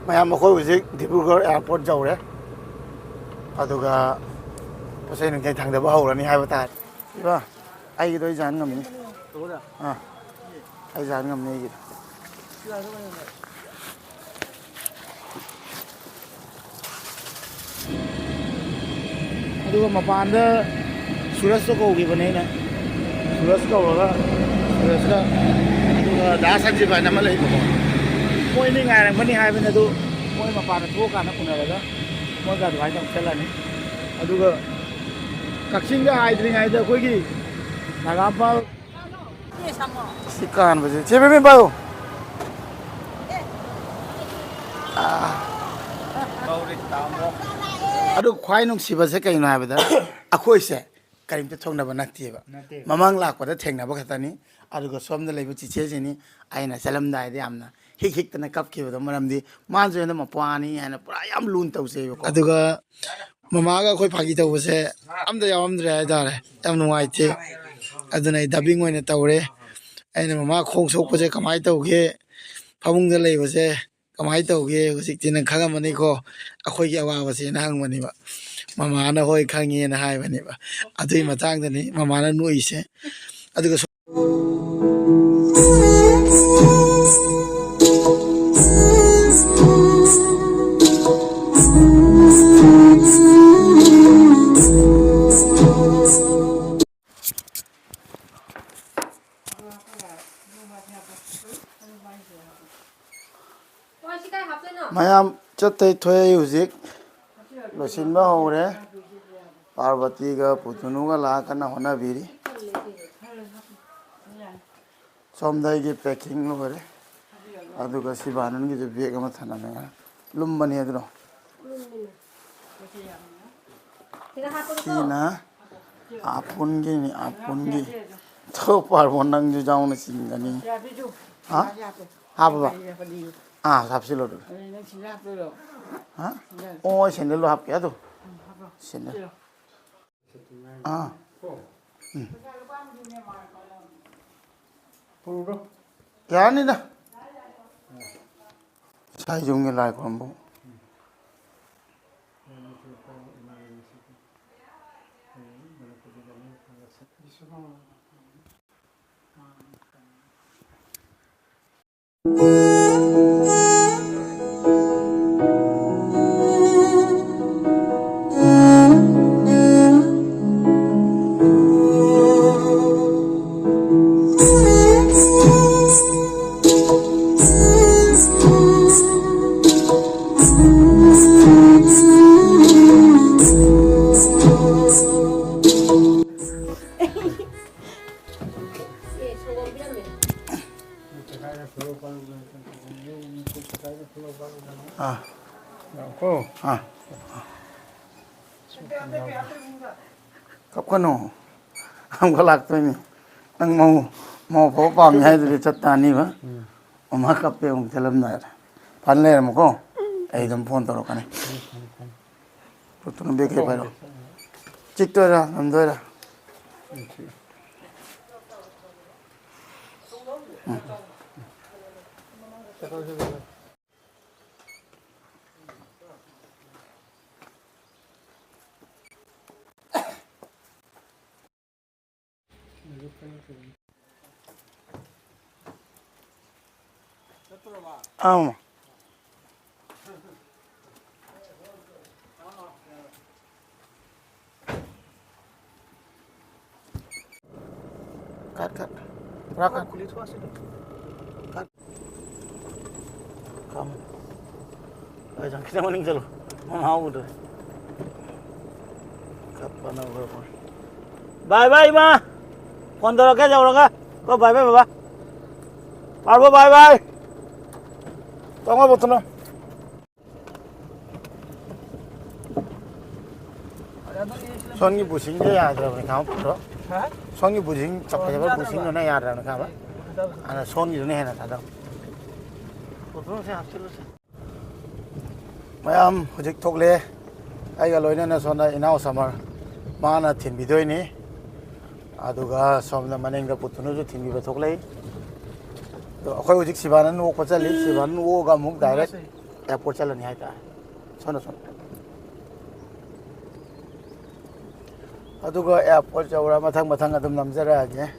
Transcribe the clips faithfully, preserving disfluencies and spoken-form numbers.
ꯃꯌꯥꯝ, ꯑꯩꯈꯣꯏ ꯍꯧꯖꯤꯛ ꯗꯤꯕ꯭ꯔꯨꯒꯔ ꯑꯦꯌꯥꯔꯄꯣꯔꯠ ꯌꯧꯔꯦ꯫ ꯑꯗꯨꯒ ꯄꯣꯠ ꯆꯩ ꯅꯨꯡꯆꯩ ꯊꯥꯡꯗꯕ ꯍꯧꯔꯅꯤ ꯍꯥꯏꯕ ꯇꯥꯔꯦ꯫ ꯏꯕꯥ, ꯑꯩꯒꯤꯗꯣ ꯑꯩ ꯌꯥꯟ ꯉꯝꯅꯤ꯫ ꯑꯥ, ꯑꯩ ꯌꯥꯟ ꯉꯝꯅꯤ ꯑꯩꯒꯤꯗꯣ꯫ ꯑꯗꯨꯒ ꯃꯄꯥꯟꯗ ꯁꯨꯔꯖꯇꯣ ꯀꯧꯈꯤꯕꯅꯦ ꯑꯩꯅ꯫ ꯁꯨꯔꯖ ꯀꯧꯔꯒ, ꯁꯨꯔꯖꯀ, ꯑꯗꯨꯒ ꯗꯥ ꯁꯟꯖꯤꯕ ꯍꯥꯏꯅ ꯑꯃ ꯂꯩꯕꯀꯣ꯫ ꯃꯣꯏ ꯑꯅꯤ ꯉꯥꯏꯔꯝꯒꯅꯤ ꯍꯥꯏꯕꯅꯤ, ꯑꯗꯨ ꯃꯣꯏ ꯃꯄꯥꯟꯗ ꯊꯣꯛꯑꯀꯥꯟꯗ ꯎꯅꯔꯒ ꯃꯣꯏꯒ ꯑꯗꯨꯃꯥꯏꯅ ꯇꯧ ꯆꯠꯂꯅꯤ꯫ ꯑꯗꯨꯒ ꯀꯛꯆꯤꯡꯗ ꯍꯥꯏꯗ꯭ꯔꯤꯉꯩꯗ ꯑꯩꯈꯣꯏꯒꯤ ꯅꯥꯒꯥꯝꯄꯥꯜ ꯁꯤ ꯀꯥꯟꯕꯁꯦ꯫ ꯆꯦ ꯕꯦꯕꯦ ꯄꯥꯏꯌꯨ꯫ ꯑꯥ꯫ ꯑꯗꯨ ꯈ꯭ꯋꯥꯏ ꯅꯨꯡꯁꯤꯕꯁꯦ ꯀꯩꯅꯣ ꯍꯥꯏꯕꯗ, ꯑꯩꯈꯣꯏꯁꯦ ꯀꯔꯤꯝꯇ ꯊꯣꯛꯅꯕ ꯅꯠꯇꯦꯕ꯫ ꯅꯠꯇꯦ꯫ ꯃꯃꯥꯡ ꯂꯥꯛꯄꯗ ꯊꯦꯡꯅꯕ ꯈꯛꯇꯅꯤ꯫ ꯑꯗꯨꯒ ꯁꯣꯝꯗ ꯂꯩꯕ ꯆꯤꯆꯦꯁꯤꯅꯤ, ꯑꯩꯅ ꯆꯠꯂꯝꯗꯥꯏꯗ ꯌꯥꯝꯅ ꯍꯤꯛ ꯍꯤꯛꯇꯅ ꯀꯞꯈꯤꯕꯗꯣ, ꯃꯔꯝꯗꯤ ꯃꯥꯁꯨ ꯑꯩꯅ ꯃꯄ꯭ꯋꯥꯅꯤ ꯍꯥꯏꯅ ꯄꯨꯔꯥ ꯌꯥꯝ ꯂꯨꯅ ꯇꯧꯖꯩꯕꯀꯣ꯫ ꯑꯗꯨꯒ ꯃꯃꯥꯒ ꯑꯩꯈꯣꯏ ꯐꯥꯒꯤ ꯇꯧꯕꯁꯦ ꯑꯝꯇ ꯌꯥꯎꯔꯝꯗ꯭ꯔꯦ ꯍꯥꯏꯇꯥꯔꯦ꯫ ꯌꯥꯝ ꯅꯨꯡꯉꯥꯏꯇꯦ꯫ ꯑꯗꯨꯅ ꯑꯩ ꯗꯕꯤꯡ ꯑꯣꯏꯅ ꯇꯧꯔꯦ꯫ ꯑꯩꯅ, "ꯃꯃꯥ, ꯈꯣꯡ ꯁꯣꯛꯄꯁꯦ ꯀꯃꯥꯏꯅ ꯇꯧꯒꯦ? ꯐꯃꯨꯡꯗ ꯂꯩꯕꯁꯦ ꯀꯃꯥꯏꯅ ꯇꯧꯒꯦ? ꯍꯧꯖꯤꯛꯇꯤ ꯅꯪ ꯈꯪꯉꯝꯃꯅꯤꯀꯣ, ꯑꯩꯈꯣꯏꯒꯤ ꯑꯋꯥꯕꯁꯦꯅ" ꯍꯪꯕꯅꯦꯕ꯫ ꯃꯃꯥꯅ "ꯍꯣꯏ, ꯈꯪꯉꯦꯅ" ꯍꯥꯏꯕꯅꯦꯕ꯫ ꯑꯗꯨꯒꯤ ꯃꯇꯥꯡꯗꯅꯤ ꯃꯃꯥꯅ ꯅꯣꯛꯏꯁꯦ꯫ ꯑꯗꯨꯒ ꯁꯣ- ꯃꯌꯥꯝ ꯆꯠꯇꯩ ꯊꯣꯛꯑꯦ ꯍꯧꯖꯤꯛ꯫ ꯂꯣꯏꯁꯤꯟꯕ ꯍꯧꯔꯦ꯫ ꯄꯥꯔꯕꯇꯤꯒ ꯄꯨꯇꯨꯅꯨꯒ ꯂꯥꯛꯑ ꯀꯟꯅ ꯍꯣꯠꯅꯕꯤꯔꯤ꯫ ꯁꯣꯝꯗ ꯑꯩꯒꯤ packing ꯂꯣꯏꯔꯦ꯫ ꯑꯗꯨꯒ ꯁꯤꯕꯥꯅꯟꯒꯤꯁꯨ bag ꯑꯃ ꯊꯅꯝꯃꯦ꯫ ꯂꯨꯝꯕꯅꯤ ꯑꯗꯨꯅ꯫ ꯁꯤꯅ ꯑꯥꯄꯨꯟꯒꯤꯅꯤ, ꯑꯥꯄꯨꯟꯒꯤ꯫ ꯊꯣꯛ ꯄꯥꯔꯕꯣ, ꯅꯪꯁꯨ ꯌꯥꯎꯅ ꯆꯤꯡꯒꯅꯤ꯫ ꯍꯥ? ꯍꯥꯞꯄꯕ? ꯑꯥ, ꯍꯥꯞꯆꯤꯜꯂꯣ ꯑꯗꯨꯗ꯫ ꯍꯥ? ꯑꯣ, ꯑꯩ ꯁꯦꯟꯗꯜꯗꯣ ꯍꯥꯞꯀꯦ ꯑꯗꯣ꯫ ꯁꯦꯟꯗꯜ꯫ ꯑꯥ꯫ ꯎꯝ꯫ ꯌꯥꯅꯤꯗ꯫ ꯏꯁꯥ ꯌꯨꯝꯒꯤ ꯂꯥꯏ ꯈꯨꯔꯨꯝꯕ꯫ ꯑꯥ꯫ ꯑꯥ꯫ ꯀꯞꯀꯅꯨ꯫ ꯑꯃꯨꯛꯀ ꯂꯥꯛꯇꯣꯏꯅꯤ꯫ ꯅꯪ ꯃꯧ, ꯃꯧ ꯑꯐꯕ ꯄꯥꯝꯃꯤ ꯍꯥꯏꯗꯨꯗꯤ ꯆꯠ ꯇꯥꯅꯤꯕ꯫ ꯎꯝ꯫ ꯃꯃꯥ ꯀꯞꯄꯦ ꯑꯃꯨꯛ ꯆꯠꯂꯝꯗꯥꯏꯗ꯫ ꯐꯅ ꯂꯩꯔꯝꯃꯨꯀꯣ꯫ ꯑꯩ ꯑꯗꯨꯝ ꯐꯣꯟ ꯇꯧꯔꯛꯀꯅꯤ꯫ ꯎꯝ, ꯐꯅꯤ, ꯐꯅꯤ꯫ ꯄꯨꯠꯇꯨꯅ ꯕꯦꯛ ꯍꯦꯛ ꯄꯥꯏꯔꯣ꯫ ꯆꯤꯛꯇꯣꯏꯔꯥ, ꯉꯝꯗꯣꯏꯔꯥ? ꯎꯝ, ꯆꯤꯛ꯫ ꯎꯝ꯫ ꯑꯥ꯫ ꯀꯠ, ꯀꯠ꯫ ꯄꯨꯔꯥ ꯀꯠ꯫ ꯀꯠ꯫ ꯈꯝ꯫ ꯑꯩ ꯈꯤꯇꯪ ꯃꯅꯤꯡ ꯆꯠꯂꯨ꯫ ꯃꯃꯥ ꯎꯗ꯭ꯔꯦ꯫ ꯀꯞꯄꯅ ꯍꯧꯔꯛꯄꯅꯤ꯫ ꯕꯥꯏ ꯕꯥꯏ ꯏꯃꯥ꯫ ꯐꯣꯟ ꯇꯧꯔꯛꯀꯦ ꯌꯧꯔꯒ꯫ ꯀꯣ ꯕꯥꯏ ꯕꯥꯏ ꯕꯥꯕꯥ꯫ ꯄꯥꯔꯕꯣ ꯕꯥꯏ ꯕꯥꯏ꯫ ꯇꯣꯡꯉꯣ ꯕꯣꯇꯨꯅ꯫ ꯁꯣꯝꯒꯤ ꯕꯨꯁꯤꯡꯁꯦ ꯌꯥꯗ꯭ꯔꯕꯅꯤ, ꯈꯪꯉꯕ? ꯄꯨꯊꯣꯔꯛꯑꯣ꯫ ꯍꯥ? ꯁꯣꯝꯒꯤ ꯕꯨꯁꯤꯡ ꯆꯞ ꯐꯖꯕ ꯕꯨꯁꯤꯡꯗꯨꯅ ꯌꯥꯗ꯭ꯔꯕꯅꯤ, ꯈꯪꯉꯕ? ꯑꯗꯨꯅ ꯁꯣꯝꯒꯤꯗꯨꯅ ꯍꯦꯟꯅ ꯊꯥꯗꯧ꯫ ꯄꯨꯊꯣꯔꯛꯑꯣꯁꯦ, ꯍꯥꯞꯆꯤꯜꯂꯨꯁꯦ꯫ ꯃꯌꯥꯝ ꯍꯧꯖꯤꯛ ꯊꯣꯛꯂꯛꯑꯦ꯫ ꯑꯩꯒ ꯂꯣꯏꯅꯅ ꯁꯣꯝꯗ ꯏꯅꯥꯎ ꯁꯃꯔ, ꯃꯥꯅ ꯊꯤꯟꯕꯤꯗꯣꯏꯅꯤ꯫ ꯑꯗꯨꯒ ꯁꯣꯝꯗ ꯃꯅꯤꯡꯗ ꯄꯨꯠꯇꯨꯅꯁꯨ ꯊꯤꯟꯕꯤꯕ ꯊꯣꯛꯂꯛꯏ꯫ ꯑꯗꯣ ꯑꯩꯈꯣꯏ ꯍꯧꯖꯤꯛ ꯁꯤꯕꯥꯅꯟ ꯑꯣꯛꯄ ꯆꯠꯂꯤ꯫ ꯁꯤꯕꯥꯅꯟ ꯑꯣꯛꯑꯒ ꯑꯃꯨꯛ ꯗꯥꯏꯔꯦꯛ ꯑꯦꯌꯥꯔꯄꯣꯔꯠ ꯆꯠꯂꯅꯤ ꯍꯥꯏꯇꯥꯔꯦ꯫ ꯁꯣꯝꯗ, ꯁꯣꯝꯗ꯫ ꯑꯗꯨꯒ ꯑꯦꯌꯥꯔꯄꯣꯔꯠ ꯌꯧꯔ ꯃꯊꯪ ꯃꯊꯪ ꯑꯗꯨꯝ ꯅꯝꯖꯔꯛꯑꯒꯦ꯫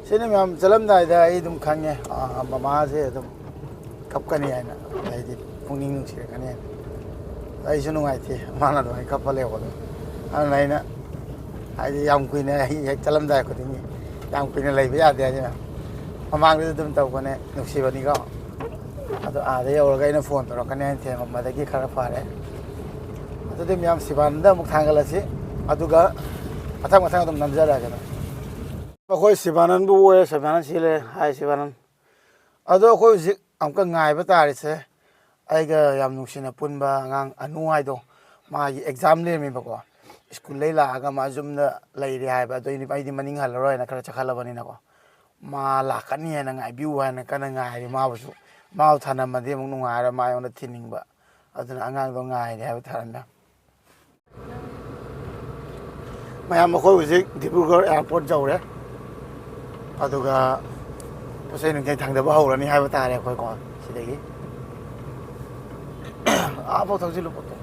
ꯁꯤꯅ ꯃꯌꯥꯝ ꯆꯠꯂꯝꯗꯥꯏꯗ ꯑꯩ ꯑꯗꯨꯝ ꯈꯪꯉꯦ, ꯑꯥ, ꯃꯃꯥꯁꯦ ꯑꯗꯨꯝ ꯀꯞꯀꯅꯤ ꯍꯥꯏꯅ, ꯍꯥꯏꯗꯤ ꯄꯨꯛꯅꯤꯡ ꯅꯨꯡꯁꯤꯔꯛꯀꯅꯤ ꯍꯥꯏꯅ꯫ ꯑꯩꯁꯨ ꯅꯨꯡꯉꯥꯏꯇꯦ, ꯃꯥꯅ ꯑꯗꯨꯃꯥꯏꯅ ꯀꯞꯄ ꯂꯩꯍꯧꯕꯗꯣ꯫ ꯑꯗꯨꯅ ꯑꯩꯅ, ꯍꯥꯏꯗꯤ, ꯌꯥꯝ ꯀꯨꯏꯅ, ꯑꯩ ꯍꯦꯛ ꯆꯠꯂꯝꯗꯥꯏ ꯈꯨꯗꯤꯡꯒꯤ ꯌꯥꯝ ꯀꯨꯏꯅ ꯂꯩꯕ ꯌꯥꯗꯦ ꯍꯥꯏꯗꯅ, ꯃꯃꯥꯡꯗꯁꯨ ꯑꯗꯨꯝ ꯇꯧꯕꯅꯦ, ꯅꯨꯡꯁꯤꯕꯅꯤꯀꯣ꯫ ꯑꯗꯣ ꯑꯥꯗ ꯌꯧꯔꯒ ꯑꯩꯅ ꯐꯣꯟ ꯇꯧꯔꯛꯀꯅꯤ ꯍꯥꯏꯅ ꯊꯦꯝꯃꯝꯕꯗꯒꯤ ꯈꯔ ꯐꯔꯦ꯫ ꯑꯗꯨꯗꯤ ꯃꯌꯥꯝ ꯁꯤꯕꯥꯅꯟꯗ ꯑꯃꯨꯛ ꯊꯥꯡꯒꯠꯂꯁꯤ, ꯑꯗꯨꯒ ꯃꯊꯪ ꯃꯊꯪ ꯑꯗꯨꯝ ꯅꯝꯖꯔꯛꯑꯒꯦ ꯑꯗꯨꯝ꯫ ꯑꯩꯈꯣꯏ ꯁꯤꯕꯥꯅꯟꯕꯨ ꯑꯣꯏꯔꯦ, ꯁꯤꯕꯥꯅꯟ ꯁꯤ ꯂꯩꯔꯦ꯫ ꯍꯥꯏ ꯁꯤꯕꯥꯅꯟ꯫ ꯑꯗꯣ ꯑꯩꯈꯣꯏ ꯍꯧꯖꯤꯛ ꯑꯃꯨꯛꯀ ꯉꯥꯏꯕ ꯇꯥꯔꯤꯁꯦ, ꯑꯩꯒ ꯌꯥꯝ ꯅꯨꯡꯁꯤꯅ ꯄꯨꯟꯕ ꯑꯉꯥꯡ ꯑꯅꯨ ꯍꯥꯏꯗꯣ, ꯃꯥꯒꯤ ꯑꯦꯛꯖꯥꯝ ꯂꯩꯔꯝꯃꯦꯕꯀꯣ꯫ ꯁ꯭ꯀꯨꯜꯗꯩ ꯂꯥꯛꯑꯒ ꯃꯥ ꯌꯨꯝꯗ ꯂꯩꯔꯦ ꯍꯥꯏꯕ꯫ ꯑꯗꯣ ꯑꯩꯗꯤ, ꯑꯩꯗꯤ ꯃꯅꯤꯡ ꯍꯜꯂꯔꯣꯏꯅ ꯈꯔ ꯆꯠꯈꯠꯂꯕꯅꯤꯅꯀꯣ꯫ ꯃꯥ ꯂꯥꯛꯀꯅꯤ ꯍꯥꯏꯅ ꯉꯥꯏꯕꯤꯌꯨ ꯍꯥꯏꯅ ꯀꯟꯅ ꯉꯥꯏꯔꯤ꯫ ꯃꯥꯕꯨꯁꯨ, ꯃꯥꯕꯨ ꯊꯅꯝꯃꯗꯤ ꯑꯃꯨꯛ ꯅꯨꯡꯉꯥꯏꯔꯣꯏ, ꯃꯥ ꯑꯩꯉꯣꯟꯗ ꯊꯤꯟꯅꯤꯡꯕ꯫ ꯑꯗꯨꯅ ꯑꯉꯥꯡꯗꯣ ꯉꯥꯏꯔꯤ ꯍꯥꯏꯕ ꯇꯥꯔꯦ, ꯃꯌꯥꯝ꯫ ꯃꯌꯥꯝ, ꯑꯩꯈꯣꯏ ꯍꯧꯖꯤꯛ ꯗꯤꯕ꯭ꯔꯨꯒꯔ ꯑꯦꯌꯥꯔꯄꯣꯔꯠ ꯌꯧꯔꯦ꯫ ꯑꯗꯨꯒ ꯄꯣꯠ ꯆꯩ ꯅꯨꯡꯆꯩ ꯊꯥꯡꯗꯕ ꯍꯧꯔꯅꯤ ꯍꯥꯏꯕ ꯇꯥꯔꯦ ꯑꯩꯈꯣꯏꯀꯣ꯫ ꯁꯤꯗꯒꯤ ꯑꯥꯐꯥꯎ ꯊꯧꯖꯤꯜꯂꯨ ꯄꯣꯠꯇꯣ꯫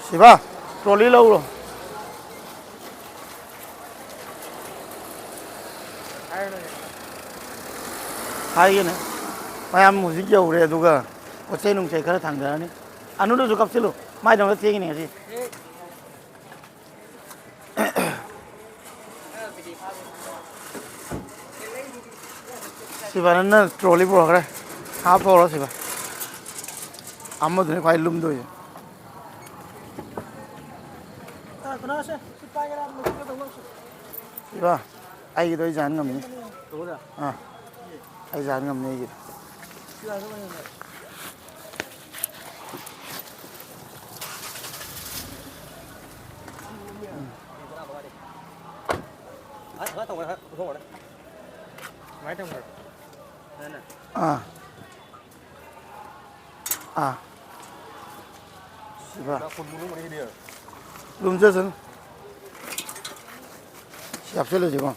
ꯁꯤꯕꯥ, ꯇ꯭ꯔꯣꯂꯤ ꯂꯧꯔꯣ꯫ ꯍꯥꯏꯒꯦꯅꯦ꯫ ꯃꯌꯥꯝ ꯍꯧꯖꯤꯛ ꯌꯧꯔꯦ, ꯑꯗꯨꯒ ꯄꯣꯠ ꯆꯩ ꯅꯨꯡꯆꯩ ꯈꯔ ꯊꯥꯡꯗꯔꯅꯤ꯫ ꯑꯅꯨꯗꯨꯁꯨ ꯀꯞꯁꯤꯜꯂꯨ, ꯃꯥꯏꯗꯃꯛꯇ ꯊꯦꯡꯉꯤꯅꯦ ꯉꯁꯤ꯫ ꯁꯤꯕꯥꯅꯟꯅ ꯇ꯭ꯔꯣꯂꯤ ꯄꯨꯔꯛꯈ꯭ꯔꯦ꯫ ꯍꯥꯞꯄ ꯍꯧꯔꯣ ꯁꯤꯕꯥ꯫ ꯑꯃꯗꯨꯅꯤ ꯈ꯭ꯋꯥꯏ ꯂꯨꯝꯗꯣꯏꯁꯦ꯫ ꯁꯤꯕꯥ, ꯑꯩꯒꯤꯗꯣ ꯑꯩ ꯌꯥꯟ ꯉꯝꯅꯤ꯫ ꯑꯥ, ꯑꯩ ꯌꯥꯟ ꯉꯝꯅꯤ ꯑꯩꯒꯤꯗꯣ꯫ ꯑꯥ꯫ ꯑꯥ꯫ ꯁꯤꯕ꯫ ꯂꯨꯝꯖꯁꯅꯨ꯫ ꯁꯤ ꯍꯥꯞꯆꯜꯂꯁꯤꯀꯣ꯫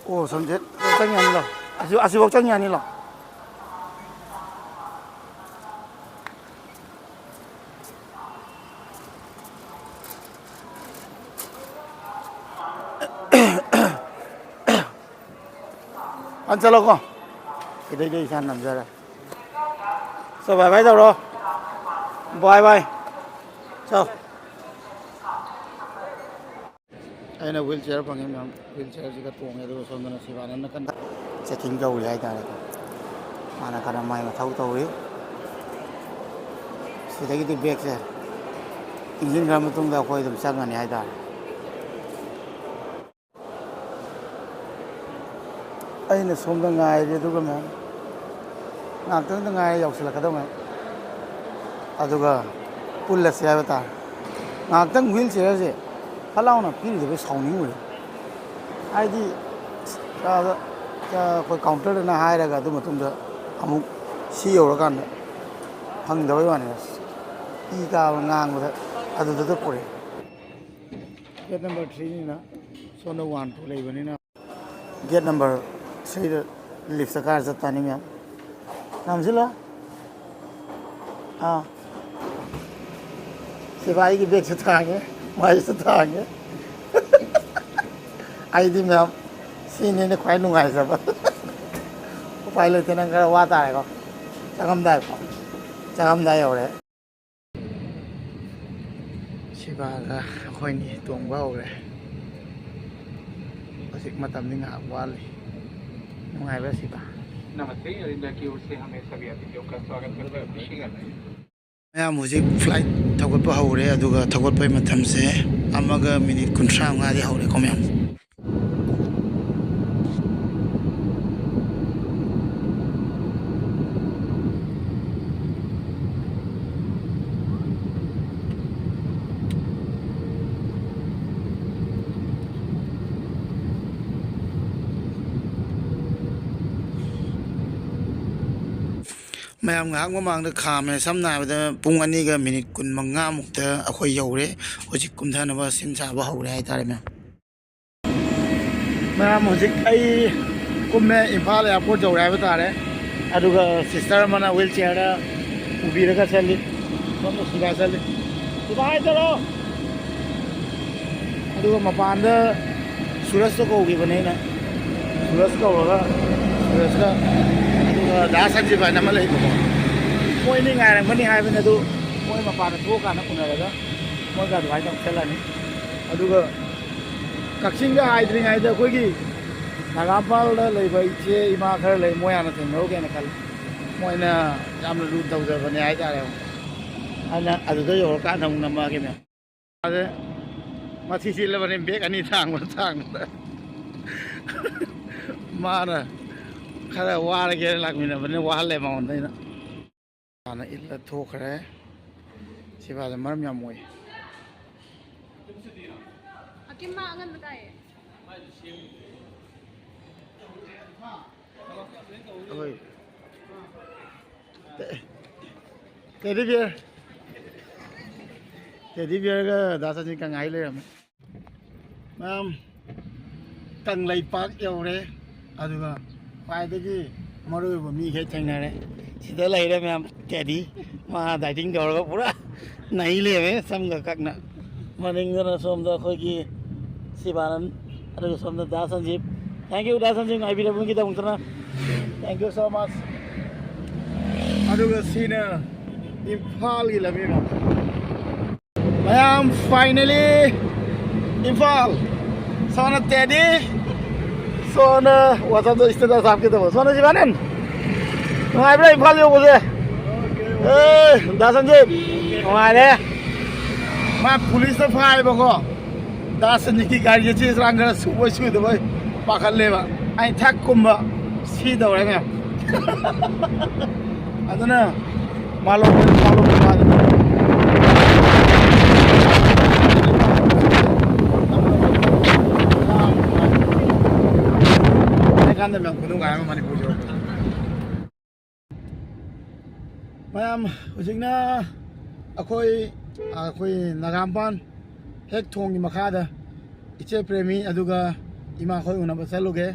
ꯑꯣ, ꯁꯝꯖꯦꯠ ꯆꯪ ꯌꯥꯅꯤ ꯂꯥꯎ꯫ ꯑꯁꯤ, ꯑꯁꯤꯐꯥꯎ ꯆꯪ ꯌꯥꯅꯤ ꯂꯥꯎ꯫ ꯐꯟ ꯆꯠꯂꯣꯀꯣ꯫ ꯁꯤꯗꯩꯗꯤ ꯏꯁꯥꯅ ꯅꯝꯖꯔꯦ꯫ ꯆꯣ, ꯕꯥꯏ ꯕꯥꯏ ꯇꯧꯔꯣ꯫ ꯕꯥꯏ ꯕꯥꯏ꯫ ꯆꯣ꯫ ꯑꯩꯅ wheel chair ꯐꯪꯉꯦ ꯃꯌꯥꯝ꯫ Wheel chairꯁꯤꯒ ꯇꯣꯡꯉꯦ, ꯑꯗꯨꯒ ꯁꯣꯝꯗꯅ ꯁꯤꯕꯥꯅꯟꯗ ꯀꯟꯅ checking ꯇꯧꯔꯤ ꯍꯥꯏꯇꯥꯔꯦꯀꯣ꯫ ꯃꯥꯅ ꯀꯟꯅ ꯃꯥꯏ ꯃꯊꯧ ꯇꯧꯔꯤ꯫ ꯁꯤꯗꯒꯤꯗꯤ ꯕꯦꯒꯁꯦ ꯏꯟꯁꯤꯟꯈ꯭ꯔ ꯃꯇꯨꯡꯗ ꯑꯩꯈꯣꯏ ꯑꯗꯨꯝ ꯆꯪꯉꯅꯤ ꯍꯥꯏꯇꯥꯔꯦ꯫ ꯑꯩꯅ ꯁꯣꯝꯗ ꯉꯥꯏꯔꯤ, ꯑꯗꯨꯒ ꯃꯌꯥꯝ ꯉꯥꯏꯍꯥꯛꯇꯪꯗ ꯉꯥꯏꯔꯦ ꯌꯧꯁꯤꯜꯂꯛꯀꯗꯧꯉꯩ꯫ ꯑꯗꯨꯒ ꯄꯨꯜꯂꯁꯦ ꯍꯥꯏꯕ ꯇꯥꯔꯦ꯫ ꯉꯥꯏꯍꯥꯛꯇꯪ wheel chairꯁꯦ ꯐꯠ ꯂꯥꯎꯅ ꯄꯤꯔꯤꯗꯕꯩ ꯁꯥꯎꯅꯤꯡꯉꯨꯔꯦ꯫ ꯍꯥꯏꯗꯤ, ꯑꯥꯗ, ꯑꯩꯈꯣꯏ counterꯗꯅ ꯍꯥꯏꯔꯒ ꯑꯗꯨ ꯃꯇꯨꯡꯗ ꯑꯃꯨꯛ ꯁꯤ ꯌꯧꯔꯀꯥꯟꯗ ꯐꯪꯗꯕꯩ ꯋꯥꯅꯤ꯫ ꯏ ꯀꯥꯕ ꯉꯥꯡꯕꯗ ꯑꯗꯨꯗ ꯄꯨꯔꯛꯑꯦ꯫ Gate number threeꯅꯤꯅ ꯁꯣꯝꯗ one two ꯂꯩꯕꯅꯤꯅ꯫ Gate number threeꯗ liftꯇ ꯀꯥꯔ ꯆꯠꯇꯥꯅꯤ ꯃꯌꯥꯝ꯫ ꯅꯝꯁꯤꯜꯂꯣ꯫ ꯑꯥ꯫ ꯁꯤꯕꯥꯏꯒꯤ ꯕꯦꯒꯁꯨ ꯊꯥꯡꯉꯦ, ꯃꯥꯏꯁꯨ ꯊꯥꯡꯉꯦ꯫ ꯑꯩꯗꯤ ꯃꯌꯥꯝ ꯁꯤꯅꯤꯅ ꯈ꯭ꯋꯥꯏ ꯅꯨꯡꯉꯥꯏꯖꯕ꯫ ꯎꯄꯥꯏ ꯂꯩꯇꯦ, ꯅꯪ ꯈꯔ ꯋꯥ ꯇꯥꯔꯦꯀꯣ꯫ ꯆꯪꯉꯝꯗꯥꯏꯀꯣ꯫ ꯆꯪꯉꯝꯗꯥꯏ ꯌꯧꯔꯦ꯫ ꯁꯤꯕꯥꯒ ꯑꯩꯈꯣꯏꯅꯤ ꯇꯣꯡꯕ ꯍꯧꯔꯦ꯫ ꯍꯧꯖꯤꯛ ꯃꯇꯝꯗꯤ ꯉꯥꯏꯍꯥꯛ ꯋꯥꯠꯂꯤ꯫ ꯅꯨꯡꯉꯥꯏꯕ꯭ꯔꯥ ꯁꯤꯕꯥ? नमस्ते, एयर इंडिया की ओर से हमें सभी अतिथियों का स्वागत करते हुए खुशी है। ꯃꯌꯥꯝ ꯍꯧꯖꯤꯛ flight ꯊꯧꯒꯠꯄ ꯍꯧꯔꯦ, ꯑꯗꯨꯒ ꯊꯧꯒꯠꯄꯒꯤ ꯃꯇꯝꯁꯦ ꯑꯃꯒ minute ꯀꯨꯟꯊ꯭ꯔꯥ ꯃꯉꯥꯗꯤ ꯍꯧꯔꯦꯀꯣ ꯃꯌꯥꯝ꯫ ꯃꯌꯥꯝ ꯉꯥꯏꯍꯥꯛ ꯃꯃꯥꯡꯗ ꯈꯥꯝꯃꯦ꯫ ꯁꯝꯅ ꯍꯥꯏꯔꯕꯗ ꯄꯨꯡ ꯑꯅꯤꯒ ꯃꯤꯅꯤꯠ ꯀꯨꯟ ꯃꯉꯥꯃꯨꯛꯇ ꯑꯩꯈꯣꯏ ꯌꯧꯔꯦ꯫ ꯍꯧꯖꯤꯛ ꯀꯨꯝꯊꯅꯕ ꯁꯦꯝ ꯁꯥꯕ ꯍꯧꯔꯦ ꯍꯥꯏꯇꯥꯔꯦ, ꯃꯌꯥꯝ꯫ ꯃꯌꯥꯝ, ꯍꯧꯖꯤꯛ ꯑꯩ ꯀꯨꯝꯃꯦ, ꯏꯝꯐꯥꯜ ꯑꯦꯌꯥꯔꯄꯣꯔꯠ ꯌꯧꯔꯦ ꯍꯥꯏꯕ ꯇꯥꯔꯦ꯫ ꯑꯗꯨꯒ ꯁꯤꯁꯇꯔ ꯑꯃꯅ ꯋꯤꯜ ꯆꯤꯌꯔꯗ ꯄꯨꯕꯤꯔꯒ ꯆꯠꯂꯤ, ꯁꯣꯝꯗ ꯁꯤꯗ ꯆꯠꯂꯤ꯫ ꯁꯤꯗ ꯍꯥꯏꯗꯔꯣ꯫ ꯑꯗꯨꯒ ꯃꯄꯥꯟꯗ ꯁꯨꯔꯖꯇꯣ ꯀꯧꯈꯤꯕꯅꯦ ꯑꯩꯅ꯫ ꯁꯨꯔꯖ ꯀꯧꯔꯒ, ꯁꯨꯔꯖꯀ, ꯑꯗꯨꯒ ꯗꯥ ꯁꯟꯖꯤꯕ ꯍꯥꯏꯅ ꯑꯃ ꯂꯩꯕꯀꯣ, ꯃꯣꯏꯅꯤ ꯉꯥꯏꯔꯝꯒꯅꯤ ꯍꯥꯏꯕꯅꯤ꯫ ꯑꯗꯨ ꯃꯣꯏ ꯃꯄꯥꯟꯗ ꯊꯣꯛꯑꯀꯥꯟꯗ ꯎꯅꯔꯒ ꯃꯣꯏꯒ ꯑꯗꯨꯃꯥꯏꯅ ꯇꯧ ꯆꯠꯂꯅꯤ꯫ ꯑꯗꯨꯒ ꯀꯛꯆꯤꯡꯒ ꯍꯥꯏꯗ꯭ꯔꯤꯉꯩꯗ ꯑꯩꯈꯣꯏꯒꯤ ꯅꯥꯒꯥꯝꯄꯥꯜꯗ ꯂꯩꯕ ꯏꯆꯦ ꯏꯃꯥ ꯈꯔ ꯂꯩ, ꯃꯣꯏ ꯍꯥꯟꯅ ꯊꯦꯡꯅꯔꯨꯒꯦꯅ ꯈꯜꯂꯤ꯫ ꯃꯣꯏꯅ ꯌꯥꯝꯅ ꯂꯨꯅ ꯇꯧꯖꯕꯅꯦ ꯍꯥꯏꯇꯥꯔꯦ꯫ ꯑꯗꯨꯅ ꯑꯗꯨꯗ ꯌꯧꯔꯀꯥꯟꯗ ꯑꯃꯨꯛ ꯅꯝꯃꯛꯑꯒꯦ, ꯃꯌꯥꯝ꯫ ꯑꯗ ꯃꯊꯤ ꯆꯤꯠꯂꯕꯅꯤ, ꯕꯦꯒ ꯑꯅꯤ ꯊꯥꯡꯕꯗ ꯊꯥꯡꯕꯗ꯫ ꯃꯥꯅ ꯈꯔ ꯋꯥꯔꯒꯦꯅ ꯂꯥꯛꯃꯤꯟꯅꯕꯅꯤ, ꯋꯥꯍꯜꯂꯦ ꯃꯉꯣꯟꯗ ꯑꯩꯅ꯫ ꯃꯥꯅ ꯏꯜꯂ ꯊꯣꯛꯈ꯭ꯔꯦ꯫ ꯁꯤꯕꯥꯁꯦ ꯃꯔꯝ ꯌꯥꯝ ꯃꯣꯛꯏ꯫ ꯑꯀꯤꯝ ꯃꯥ ꯑꯉꯟꯕ ꯇꯥꯏꯌꯦ꯫ ꯑꯩꯈꯣꯏ ꯇꯦ-, ꯇꯦꯗꯤ ꯕꯤꯌꯔ, ꯇꯦꯗꯤ ꯕꯤꯌꯔꯒ ꯗꯥ ꯁꯆꯤꯟ ꯀꯪꯉꯥꯏ ꯂꯩꯔꯝꯃꯦ꯫ ꯃꯌꯥꯝ, ꯀꯪꯂꯩꯄꯥꯛ ꯌꯧꯔꯦ꯫ ꯑꯗꯨꯒ ꯈ꯭ꯋꯥꯏꯗꯒꯤ ꯃꯔꯨ ꯑꯣꯏꯕ ꯃꯤꯈꯩ ꯊꯦꯡꯅꯔꯦ꯫ ꯁꯤꯗ ꯂꯩꯔꯦ ꯃꯌꯥꯝ, ꯇꯦꯗꯤ꯫ ꯃꯥ ꯗꯥꯏꯇꯤꯡ ꯇꯧꯔꯒ ꯄꯨꯔꯥ ꯅꯩ ꯂꯩꯔꯝꯃꯦ, ꯁꯝꯒ ꯀꯛꯅ꯫ ꯃꯅꯤꯡꯗꯅ ꯁꯣꯝꯗ ꯑꯩꯈꯣꯏꯒꯤ ꯁꯤꯕꯥꯅꯟ, ꯑꯗꯨꯒ ꯁꯣꯝꯗ ꯗꯥ ꯁꯟꯖꯤꯞ꯫ Thank you, the ꯁꯟꯖꯤꯞ, ꯉꯥꯏꯕꯤꯔꯕꯒꯤꯗꯃꯛꯇꯅ꯫ Thank you so much꯫ ꯑꯗꯨꯒ ꯁꯤꯅ ꯏꯝꯐꯥꯜꯒꯤ ꯂꯝꯕꯤ꯫ ꯃꯌꯥꯝ, finally ꯏꯝꯐꯥꯜ꯫ ꯁꯣꯝꯅ ꯇꯦꯗꯤ, ꯁꯣꯝꯅ WhatsApp-ꯇ status ꯍꯥꯞꯀꯦ ꯇꯧꯕ, ꯁꯣꯝꯅ ꯁꯤꯕꯥꯅꯟ꯫ ꯅꯨꯡꯉꯥꯏꯕ꯭ꯔꯥ ꯏꯝꯐꯥꯜ ꯌꯧꯕꯁꯦ? ꯑꯦ, ꯗꯥ ꯁꯟꯖꯤꯞ, ꯅꯨꯡꯉꯥꯏꯔꯦ꯫ ꯃꯥ ꯄꯨꯂꯤꯁꯅ ꯐꯥꯏꯕꯀꯣ꯫ ꯗꯥ ꯁꯟꯖꯤꯠꯀꯤ ꯒꯥꯔꯤꯁꯦ ꯆꯦ ꯆꯥꯡ ꯈꯔ ꯁꯨꯕꯣꯏ ꯁꯨꯗꯕꯣꯏ ꯄꯥꯈꯠꯂꯦꯕ꯫ ꯑꯩ ꯊꯛ ꯀꯨꯝꯕ ꯁꯤ ꯇꯧꯔꯦ ꯃꯌꯥꯝ꯫ ꯑꯗꯨꯅ ꯃꯥꯂꯣꯝ, ꯃꯥꯂꯣꯝ, ꯃꯥꯂꯣꯝ꯫ ꯀꯥꯟꯗ ꯃꯌꯥꯝ ꯈꯨꯅꯨꯡꯉꯥꯏ ꯑꯃ ꯃꯅꯤꯄꯨꯔ ꯌꯧꯔꯛꯄꯗ꯫ ꯃꯌꯥꯝ, ꯍꯧꯖꯤꯛꯅ ꯑꯩꯈꯣꯏ, ꯑꯩꯈꯣꯏ ꯅꯥꯒꯥꯝꯄꯥꯟ ꯍꯦꯛ ꯊꯣꯡꯒꯤ ꯃꯈꯥꯗ ꯏꯆꯦ ꯄ꯭ꯔꯦꯃꯤ ꯑꯗꯨꯒ ꯏꯃꯥꯈꯣꯏ ꯎꯅꯕ ꯆꯠꯂꯨꯒꯦ꯫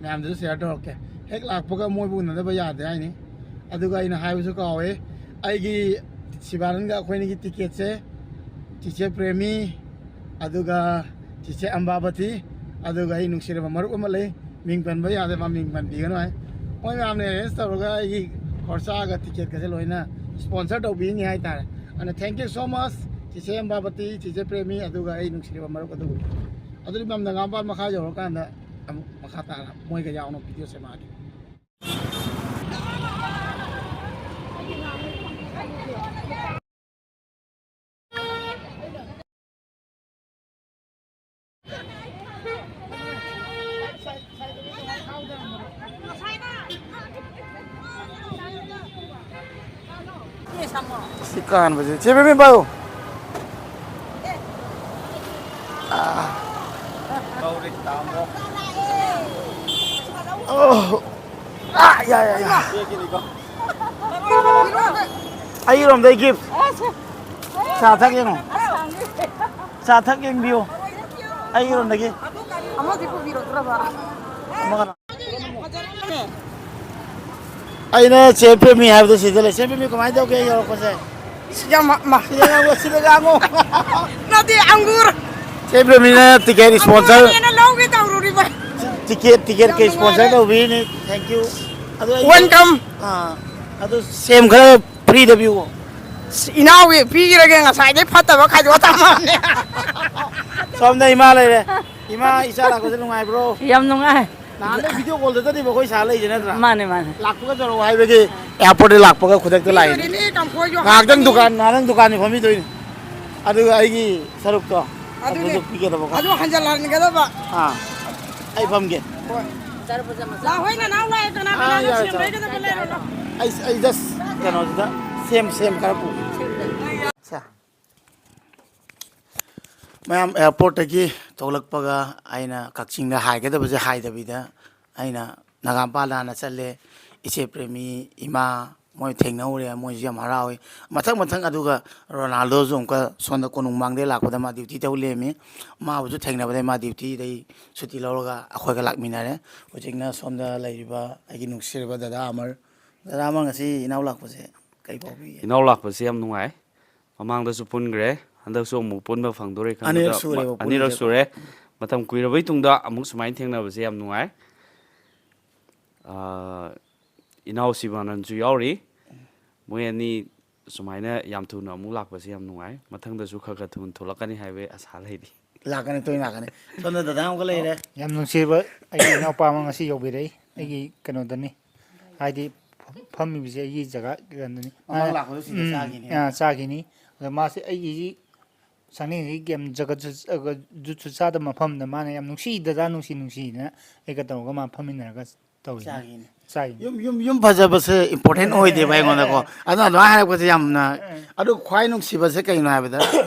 ꯃꯌꯥꯝꯗꯁꯨ ꯁꯤꯌꯔ ꯇꯧꯔꯛꯀꯦ꯫ ꯍꯦꯛ ꯂꯥꯛꯄꯒ ꯃꯣꯏꯕꯨ ꯎꯅꯗꯕ ꯌꯥꯗꯦ ꯍꯥꯏꯅꯤ꯫ ꯑꯗꯨꯒ ꯑꯩꯅ ꯍꯥꯏꯕꯁꯨ ꯀꯥꯎꯋꯦ, ꯑꯩꯒꯤ ꯁꯤꯕꯥꯅꯟꯒ ꯑꯩꯈꯣꯏꯅꯤꯒꯤ ꯇꯤꯀꯦꯠꯁꯦ ꯆꯤꯆꯦ ꯄ꯭ꯔꯦꯃꯤ ꯑꯗꯨꯒ ꯆꯤꯆꯦ ꯑꯝꯕꯥꯕꯇꯤ, ꯑꯗꯨꯒ ꯑꯩ ꯅꯨꯡꯁꯤꯔꯕ ꯃꯔꯨꯞ ꯑꯃ ꯂꯩ, ꯃꯤꯡ ꯄꯟꯕ ꯌꯥꯗꯦ, ꯃꯥ ꯃꯤꯡ ꯄꯟꯕꯤꯒꯅꯨ ꯍꯥꯏ꯫ ꯃꯣꯏ ꯃꯌꯥꯝꯅ ꯑꯦꯔꯦꯟꯖ ꯇꯧꯔꯒ ꯑꯩꯒꯤ ꯈꯣꯔꯁꯥꯒ ꯇꯤꯀꯦꯠꯀꯁꯦ ꯂꯣꯏꯅ ꯁ꯭ꯄꯣꯟꯁꯔ ꯇꯧꯕꯤꯅꯤ ꯍꯥꯏꯇꯥꯔꯦ꯫ ꯑꯗꯨꯅ thank you so much, ꯆꯤꯆꯦ ꯑꯝꯕꯥꯕꯇꯤ, ꯆꯤꯆꯦ ꯄ꯭ꯔꯦꯃꯤ, ꯑꯗꯨꯒ ꯑꯩ ꯅꯨꯡꯁꯤꯔꯕ ꯃꯔꯨꯞ ꯑꯗꯨꯕꯨ꯫ ꯑꯗꯨꯗꯤ ꯃꯌꯥꯝ ꯅꯥꯒꯥꯝꯄꯥꯟ ꯃꯈꯥ ꯌꯧꯔꯀꯥꯟꯗ ꯑꯃꯨꯛ ꯃꯈꯥ ꯇꯥꯅ ꯃꯣꯏꯒ ꯌꯥꯎꯅ ꯚꯤꯗꯤꯑꯣ ꯁꯦꯝꯃꯛꯑꯒꯦ꯫ ꯁꯤ ꯀꯥꯟꯕꯁꯦ꯫ ꯆꯦ ꯕꯦꯝꯃ ꯄꯥꯏꯌꯨ꯫ ꯑꯥ꯫ ꯑꯣ꯫ ꯑꯥ, ꯌꯥ, ꯌꯥ, ꯌꯥ꯫ ꯑꯩꯒꯤꯔꯣꯝꯗꯩ ꯒꯤꯐ꯫ ꯆꯥ ꯊꯛ ꯌꯦꯡꯉꯣ꯫ ꯆꯥ ꯊꯛ ꯌꯦꯡꯕꯤꯌꯨ꯫ ꯑꯩꯒꯤꯔꯣꯝꯗꯒꯤ꯫ ꯑꯃꯗꯤ ꯄꯨꯕꯤꯔꯛꯇ꯭ꯔꯕ? ꯑꯃꯒ ꯑꯩꯅ ꯆꯦ ꯄ꯭ꯔꯦꯃꯤ ꯍꯥꯏꯕꯗꯣ ꯁꯤꯗ ꯂꯩ꯫ ꯆꯦ ꯄ꯭ꯔꯦꯃꯤ, ꯀꯃꯥꯏꯅ ꯇꯧꯒꯦ ꯌꯧꯔꯛꯄꯁꯦ? ꯁꯤꯗ ꯃ-, ꯃ-, ꯁꯤꯗ ꯉꯥꯡꯉꯣ, ꯁꯤꯗ ꯉꯥꯡꯉꯣ꯫ ꯅꯠꯇꯦ, ꯑꯪꯒꯨꯔ꯫ ꯆꯦ ꯄ꯭ꯔꯦꯃꯤꯅ ꯇꯤꯀꯦꯠ ꯁ꯭ꯄꯣꯟꯁꯔ꯫ ꯑꯪꯒꯨꯔ ꯑꯩꯅ ꯂꯧꯒꯦ ꯇꯧꯔꯨꯔꯤꯕ꯫ ꯇꯤꯀꯦꯠ, ꯇꯤꯀꯦꯠ ꯀꯩ ꯌꯥꯝ ꯁ꯭ꯄꯣꯟꯁꯔ ꯅꯨꯡꯉꯥꯏꯔꯦ꯫ ꯇꯧꯕꯤꯔꯤꯅꯤ꯫ Thank you꯫ ꯑꯗꯨ ꯑꯩ, welcome꯫ ꯑꯥ, ꯑꯗꯨ ꯁꯦꯝ ꯈꯔ ꯐ꯭ꯔꯤꯗ ꯄꯤꯌꯨ꯫ ꯏꯅꯥꯎꯒꯤ ꯄꯤꯈꯤꯔꯒꯦ, ꯉꯁꯥꯏꯗꯩ ꯐꯠꯇꯕ ꯈꯥꯏꯗꯣꯛꯑ ꯊꯝꯃꯕꯅꯦ꯫ ꯁꯣꯝꯗ ꯏꯃꯥ ꯂꯩꯔꯦ꯫ ꯏꯃꯥ, ꯏꯆꯥ ꯂꯥꯛꯄꯁꯦ ꯅꯨꯡꯉꯥꯏꯕ꯭ꯔꯣ? ꯌꯥꯝ ꯅꯨꯡꯉꯥꯏ꯫ ꯅꯍꯥꯟꯗꯩ ꯚꯤꯗꯤꯑꯣ ꯀꯣꯜꯗ ꯆꯠꯂꯤꯕ ꯑꯩꯈꯣꯏ ꯁꯥ ꯂꯩꯁꯦ ꯅꯠꯇ꯭ꯔꯥ? ꯃꯥꯅꯦ, ꯃꯥꯅꯦ꯫ ꯂꯥꯛꯄꯒ ꯇꯧꯔꯛꯑꯣ ꯍꯥꯏꯕꯒꯤ ꯑꯦꯌꯥꯔꯄꯣꯔꯠꯇ ꯂꯥꯛꯄꯒ ꯈꯨꯗꯛꯇ ꯂꯥꯛꯏꯅꯦ꯫ ꯂꯣꯏꯔꯦꯅꯦ, ꯀꯥꯡꯐꯣꯏꯁꯨ ꯉꯥꯏꯍꯥꯛꯇꯪ ꯍꯥꯞꯄꯅꯤ꯫ ꯗꯨꯀꯥꯟ, ꯉꯥꯏꯍꯥꯛꯇꯪ ꯗꯨꯀꯥꯟꯗꯤ ꯐꯝꯃꯤꯗꯣꯏꯅꯤ꯫ ꯑꯗꯨꯒ ꯑꯩꯒꯤ ꯁꯔꯨꯛꯇꯣ ꯑꯗꯨꯅꯦ꯫ ꯑꯗꯨꯁꯨ ꯄꯤꯒꯗꯕꯀꯣ꯫ ꯑꯗꯨ ꯍꯟꯖꯜꯍꯟꯒꯗꯕ꯫ ꯑꯥ, ꯑꯩ ꯐꯝꯒꯦ꯫ ꯍꯣꯏ꯫ ꯂꯥ ꯍꯣꯏ, ꯅꯅꯥꯎ ꯂꯥꯛꯑꯦ, ꯀꯅꯥ ꯑꯥ, ꯀꯅꯥꯅꯣ ꯌꯥꯔꯦ, ꯁꯦꯝ ꯆꯥꯔꯦ꯫ ꯂꯩꯒꯗꯕ ꯂꯩꯔꯨꯔꯣ꯫ ꯑꯩ, ꯑꯩ just ꯀꯩꯅꯣꯁꯤꯗ ꯁꯦꯝ, ꯁꯦꯝ ꯈꯔ ꯄꯨꯒꯦ꯫ ꯁꯦ꯫ ꯃꯌꯥꯝ ꯑꯦꯌꯥꯔꯄꯣꯔꯠꯇꯒꯤ ꯊꯣꯛꯂꯛꯄꯒ ꯑꯩꯅ ꯀꯛꯆꯤꯡꯗ ꯍꯥꯏꯒꯗꯕꯁꯦ ꯍꯥꯏꯗꯕꯤꯗ ꯑꯩꯅ ꯅꯥꯒꯥꯝꯄꯥꯜ ꯍꯥꯟꯅ ꯆꯠꯂꯦ꯫ ꯏꯆꯦ ꯄ꯭ꯔꯦꯃꯤ, ꯏꯃꯥ, ꯃꯣꯏ ꯊꯦꯡꯅꯍꯧꯔꯦ, ꯃꯣꯏꯁꯨ ꯌꯥꯝ ꯍꯔꯥꯎꯏ꯫ ꯃꯊꯪ ꯃꯊꯪ ꯑꯗꯨꯒ ꯔꯣꯅꯥꯜꯗꯣꯁꯨ ꯑꯃꯨꯛꯀ ꯁꯣꯝꯗ ꯀꯣꯅꯨꯡꯃꯥꯡꯗꯩ ꯂꯥꯛꯄꯗ ꯃꯥ ꯗ꯭ꯌꯨꯇꯤ ꯇꯧ ꯂꯩꯔꯝꯃꯤ꯫ ꯃꯥꯕꯨꯁꯨ ꯊꯦꯡꯅꯕꯗꯩ ꯃꯥ ꯗ꯭ꯌꯨꯇꯤꯗꯩ ꯁꯨꯇꯤ ꯂꯧꯔꯒ ꯑꯩꯈꯣꯏꯒ ꯂꯥꯛꯃꯤꯟꯅꯔꯦ꯫ ꯍꯧꯖꯤꯛꯅ ꯁꯣꯝꯗ ꯂꯩꯔꯤꯕ ꯑꯩꯒꯤ ꯅꯨꯡꯁꯤꯔꯕ ꯗꯗꯥ ꯑꯃꯔ꯫ ꯗꯗꯥ ꯑꯃꯔ, ꯉꯁꯤ ꯏꯅꯥꯎ ꯂꯥꯛꯄꯁꯦ ꯀꯩ ꯐꯥꯎꯕꯤꯒꯦ? ꯏꯅꯥꯎ ꯂꯥꯛꯄꯁꯦ ꯌꯥꯝ ꯅꯨꯡꯉꯥꯏ꯫ ꯃꯃꯥꯡꯗꯁꯨ ꯄꯨꯟꯈ꯭ꯔꯦ, ꯍꯟꯗꯛꯁꯨ ꯑꯃꯨꯛ ꯄꯨꯟꯕ ꯐꯪꯗꯣꯔꯦ ꯈꯟꯕꯗ ꯑꯅꯤꯔꯛ ꯁꯨꯔꯦꯕ ꯃ-, ꯑꯅꯤꯔꯛ ꯄꯨꯜꯂꯤꯁꯦꯀꯣ꯫ ꯁꯨꯔꯦ꯫ ꯃꯇꯝ ꯀꯨꯏꯔꯕꯩ ꯇꯨꯡꯗ ꯑꯃꯨꯛ ꯁꯨꯃꯥꯏꯅ ꯊꯦꯡꯅꯕꯁꯦ ꯌꯥꯝ ꯅꯨꯡꯉꯥꯏ꯫ ꯑꯥ, ꯏꯅꯥꯎ ꯁꯤꯕꯥꯅꯟꯁꯨ ꯌꯥꯎꯔꯤ꯫ ꯃꯣꯏ ꯑꯅꯤ ꯁꯨꯃꯥꯏꯅ ꯌꯥꯝ ꯊꯨꯅ ꯑꯃꯨꯛ ꯂꯥꯛꯄꯁꯦ ꯌꯥꯝ ꯅꯨꯡꯉꯥꯏ꯫ ꯃꯊꯪꯗꯁꯨ ꯈꯔ ꯈꯔ ꯊꯨꯅ ꯊꯣꯛꯂꯛꯀꯅꯤ ꯍꯥꯏꯕꯒꯤ ꯑꯁꯥ ꯂꯩꯔꯤ꯫ ꯂꯥꯛꯀꯅꯤ, ꯇꯣꯏꯅ ꯂꯥꯛꯀꯅꯤ꯫ ꯁꯣꯝꯗ ꯗꯗꯥ ꯑꯃꯒ ꯂꯩꯔꯦ꯫ ꯌꯥꯝ ꯅꯨꯡꯁꯤꯕ ꯑꯩꯒꯤ ꯏꯅꯥꯎꯄꯥ ꯑꯃ ꯉꯁꯤ ꯌꯧꯕꯤꯔꯛꯏ ꯑꯩꯒꯤ ꯀꯩꯅꯣꯗꯅꯤ, ꯍꯥꯏꯗꯤ ꯐꯝꯃꯤꯕꯁꯦ ꯑꯩꯒꯤ ꯖꯒꯥ ꯀꯩꯅꯣꯗꯅꯤ꯫ ꯃꯃꯥꯡ ꯂꯥꯛꯄꯗ ꯁꯤꯗ ꯎꯝ, ꯆꯥꯈꯤꯅꯤ꯫ ꯑꯥ, ꯆꯥꯈꯤꯅꯤ꯫ ꯑꯗꯣ ꯃꯥꯁꯦ ꯑꯩꯒꯤ ꯁꯥꯟꯅꯔꯤꯉꯩ ꯒꯦꯝ ꯖꯒꯠ ꯖꯨꯠꯁꯨ ꯆꯥꯗꯕ ꯃꯐꯝꯗ ꯃꯥꯅ ꯌꯥꯝ ꯅꯨꯡꯁꯤꯗꯗ, ꯅꯨꯡꯁꯤ ꯅꯨꯡꯁꯤꯗꯅ ꯑꯩꯒ ꯇꯧꯔꯒ ꯃꯥ ꯐꯝꯃꯤꯟꯅꯔꯒ ꯇꯧꯋꯤ꯫ ꯆꯥꯈꯤꯅꯤ꯫ ꯆꯥꯈꯤꯅꯤ꯫ ꯌꯨꯝ, ꯌꯨꯝ, ꯌꯨꯝ ꯐꯖꯕꯁꯦ important ꯑꯣꯏꯗꯦꯕ ꯑꯩꯉꯣꯟꯗꯀꯣ꯫ ꯑꯗꯣ ꯑꯗꯨꯃꯥꯏꯅ ꯍꯥꯏꯔꯛꯄꯁꯦ ꯌꯥꯝꯅ, ꯑꯗꯣ ꯈ꯭ꯋꯥꯏ ꯅꯨꯡꯁꯤꯕꯁꯦ ꯀꯩꯅꯣ ꯍꯥꯏꯕꯗ,